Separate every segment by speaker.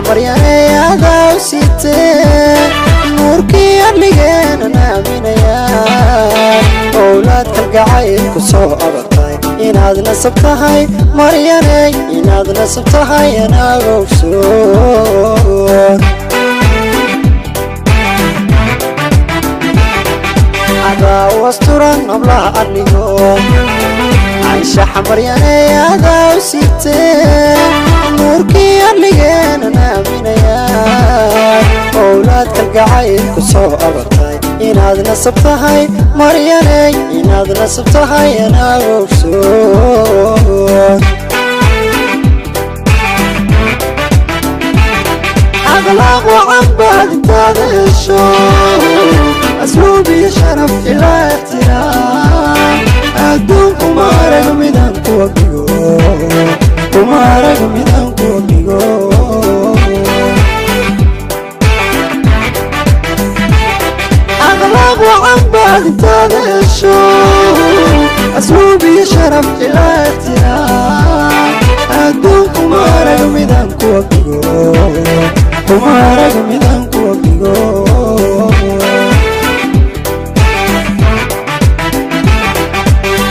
Speaker 1: Maryaney adaa u sitee nuurkii adligeena naaminayaan owlaad kalgacayl ku soo abartay inaad nasab tahay Maryaney inaad nasab tahay anaaga ogsoon adaa u asturan hablaha adligo anshaxa Maryaney adaa u sitee nuurkii adligeena naaminayaan owlaad kalgacayl ku soo abartay inaad nasab tahay Maryaney inaad nasab tahay anaaga ogsoon akhlaaq wacan baad intaad hesho asluub iyo sharaf ilaa ixtiraam adduun kuma arag midaan kuwa dhigo kuma arag midaan kuwa dhigo akhlaaq wacan baad intaad hesho asluub iyo sharaf ilaa ixtiraam adduun kuma arag midaan kuwa dhigo kuma arag midaan kuwa dhigo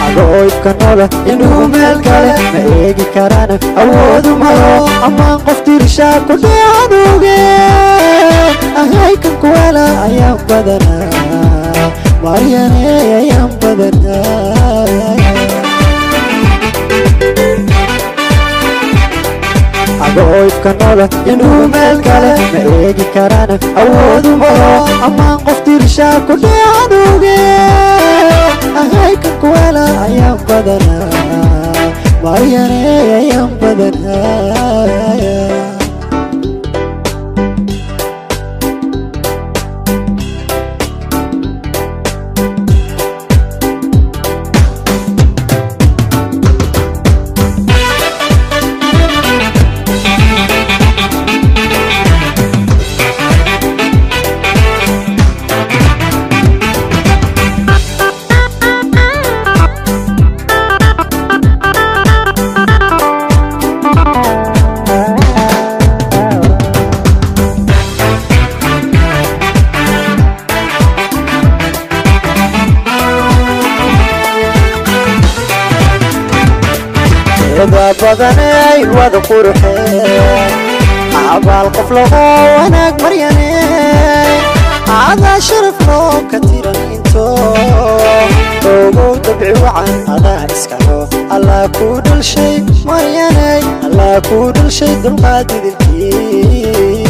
Speaker 1: agoibka nola inuu meel kale ma eegi karaan awoodu malo ammaan qof dirishaa ku dheecanuge ahaykan kuwala ayaan badanaa Maryaney ayaan badanaa agoibka nola inuu meel kale ma eegi karaan awoodu malo ammaan qof dirishaa ku dheecanuge ahaykan kuwala ayaan badanaa Maryaney ayaan badanaa. Badanay wada qurxeen abaal qof lago wanaag Maryaney adaa sharaf loo ka tiran into ogow dabci wacan adaa iskalo allaa kuu dhalshay Maryaney allaa kuu dhalshay dulqaad idilkii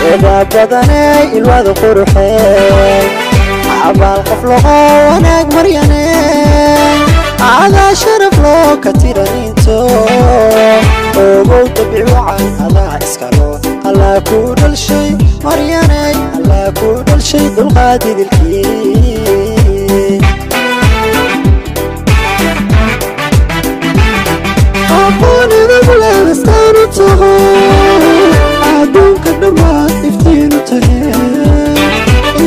Speaker 1: eedaa badanay ilwada qurxeen abaal qof lago wanaag Maryaney adaa sharaf loo ka tiran into ogow dabci wacan adaa iskalo allaa kuu dhalshay Maryaney allaa kuu dhalshay dulqaad idilkii aqoon idagu leedastaan u taho adduunka dhammaad iftiin u tahe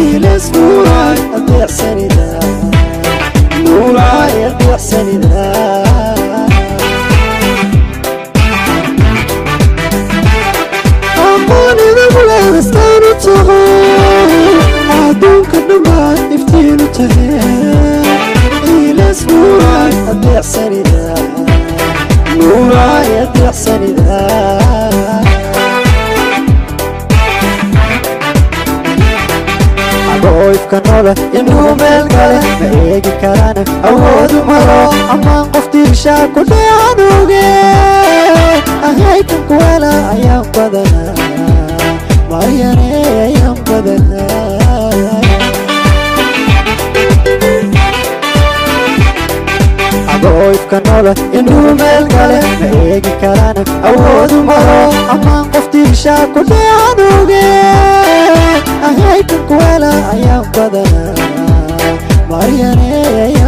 Speaker 1: iilees nuuraay adeecsanida nuuraay adeecsanida aqoon idagu leedastaan u taho adduunka dhammaad iftiin u tahe iilees nuuraay adeecsanida nuuraay adeecsanida agoibka nola inuu meel kale ma eegi karaan awoodu malo ammaan qof dirishaa ku dheecanuge ahaykan kuwala ayaan badanaa Maryaney ayaan badanaa agoibka nola inuu meel kale ma eegi karaan awoodu malo ammaan qof dirishaa ku dheecanuge ahaykan kuwala ayaan badanaa Maryaney.